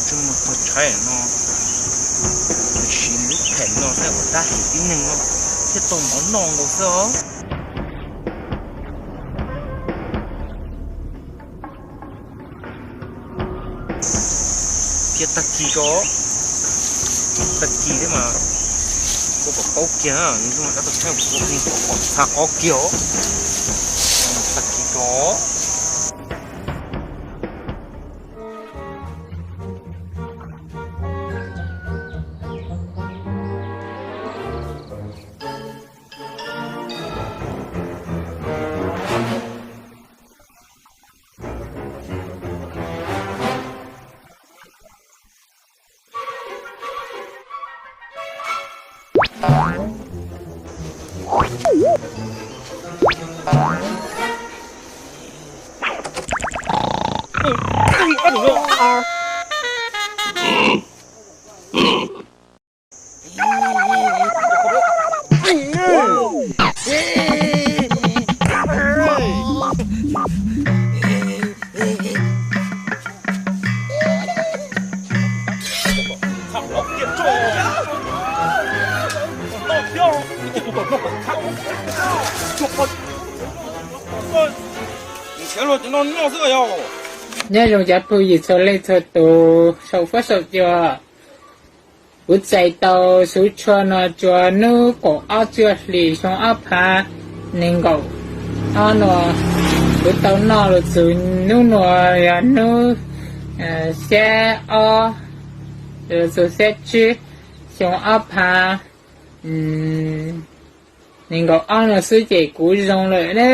Ntsuag no txog tshaib no, siv nws lub phem no saib kom dab heev tib neeg no thiaj tau mov noj nkaus xwb os. Thiab tag kis ko, tag kis thiab mas, koj kom paub kiag, nws tau tshaib kom txha qhov kiag os. Tag kis ko. Nyob zoo cov phooj ywg txhua leej txhua tus saum fuab saum cua. Kuv txais tau xuv tshuaj no rua hnub kaum ob cuaj hlis xyoo ob phav nees nkaum ob no. Kuv tau noj los txug hnub no yog hnub xiab ob, los txug xiab tsib xyoo ob phav nees nkaum ob no xwb ces kuv zoo lawm ne.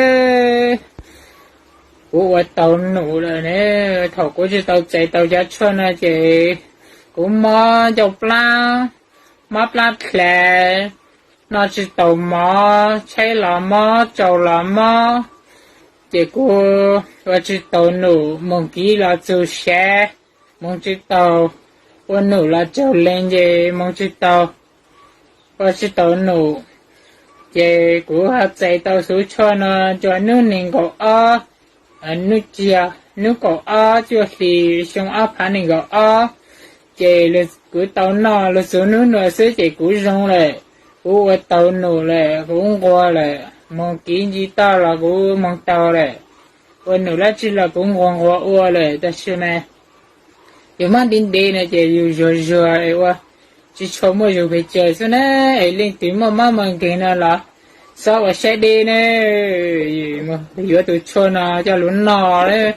Kuv ua tau num lawm ne. Thaum kuv tsis tau txais tau cov tshuaj no ces kuv mob ncauj plab, mob plab dlav, noj tsis tau mov, tshaib los mob, tsau los mob. Ces kuv ua tsis tau num, moog kiv los txug sav, moog tsis tau, ua num los tsaug leeg ces moog tsis tau, ua tsis tau num. Ces kuv ho txais tau xuv tshuaj no rua hnub nees nkaum ob, hnub tiag, hnub kaum ob cuaj hlis xyoo ob phav nees nkaum ob. Ces kuv tau noj los txug hnub no xwb ces kuv zoo lawm. Kuv ua tau num lawm, kuv nquag lawm, moog kiv nce toj los kuv moog tau lawm. Ua num dlaab tsi los kuv nquag nquag ua lawm, tab sis mas yus mob ntev ntev no ces yus zuag zuag es ua tsis tshua muaj zug pes tsawg xwb na. Es leej twg muaj mob muaj nkeeg no los xob ua siab deb na, yuav tus tshuaj no coj lug noj lawm.